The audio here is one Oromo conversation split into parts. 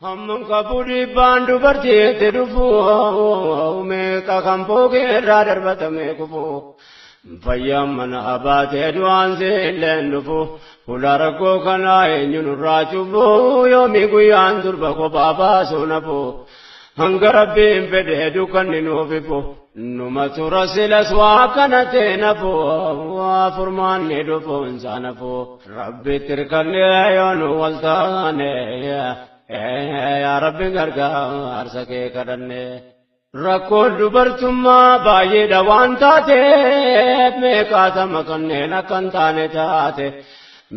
Hamman qabu dhiibbaan dubartiitti dhufu meeqa kan fookee irraa darbatame kufu. Fayyaan mana baatee du'aan seelleen dhufu fuula rakkoo kanaa eenyu nurraa cufu yoomii guyyaan durba kophaa baasuu nafu. Hanga rabbiin fedhee dukkanni nuuf ifu numa tura silas waa kana ta'e nafu furmaanni dhufuun isaa nafu. Rabbitti hirkannee yoo nu wal taane yaa rabbi gargaarsa kee kadhanne. Rakkoon dubartummaa baay'eedha waan taateef meeqaatama kanneen akka hin taane taate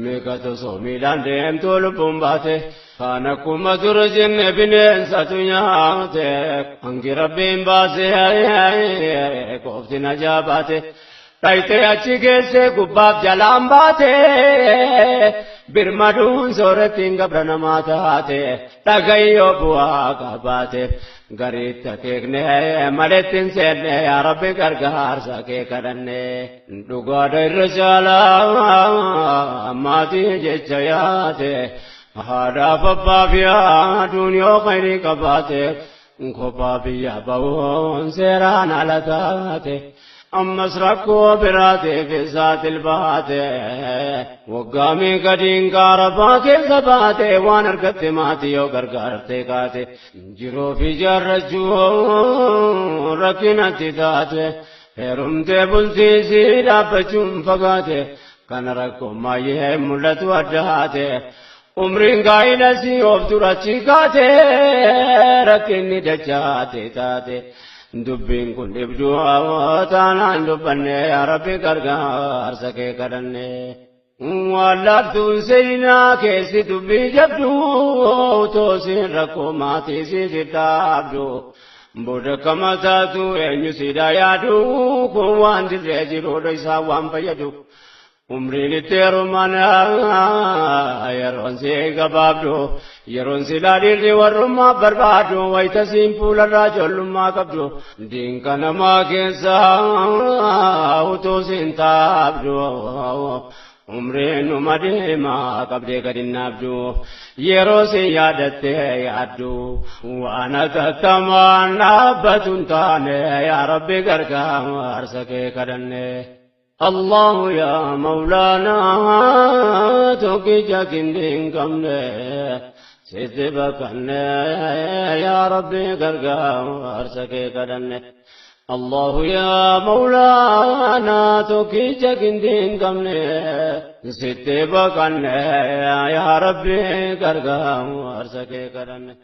meeqatu osoo miilaan deemtuu lubbuun baate kaan akkuma ture jenne bineensatu nyaate hangi rabbiin baasee koofti najaa baate dhayitee achi geessee gubbaaf jalaan baate birmaduun soorettiin gabra namaa taate dhagayyoo bu'aa qabaate gariitti akeekne maletti hin seenne yaa rabbi gargaarsa kee kadhanne dhugaadha irra caalaa maatii jecha yaate haadhaaf abbaaf yaaduun yoo khayrii qabaate kophaa biyya ba'uun seeraan ala taate. Ammas rakkoo biraatiif isaatil baate waggaa meeqa diinqaa keessa baate waan argatte maatii yoo gargaarte kaate jiruu fi jaarrachuu rakkinatti taate heerumtee bultiisii dhaabbachuun fagaate kana rakkoo maayyee mul'atu addaate umriin gaa'ila sii of durachi kaate rakkinni dachaate taate. Dubbiin kun dhibduu taanaan dubbanne yaa rabbi gargaarsa kee kadhanne. Waan laaftuun seenaa keessi dubbii jabduu toosiin rakkoo maatii siif dhaabdu. Booda kama taatu eenyu siidhaa yaadu kun waan dirree jiruudha isaa waan fayyadu. Umriin itti heeruman yeroon si gabaabdu yeroon silaa dhiirri warrummaa barbaadu wayita siin fuularraa ijoollummaa qabdu diinka namaa keessa utuu siin taabdu. Umriin numa deemaa qabdee gadi naabdu yeroo siin yaadattee yaaddu waan atattamaan dhaabbatu hin taane yaa rabbi gargaarsa kee kadhanne. الله يا مولانا توكي كندين كمني ستبكني يا ربي غرغار سكي كدني الله يا مولانا توكي كندين كمني ستبكني يا ربي غرغار سكي كدني.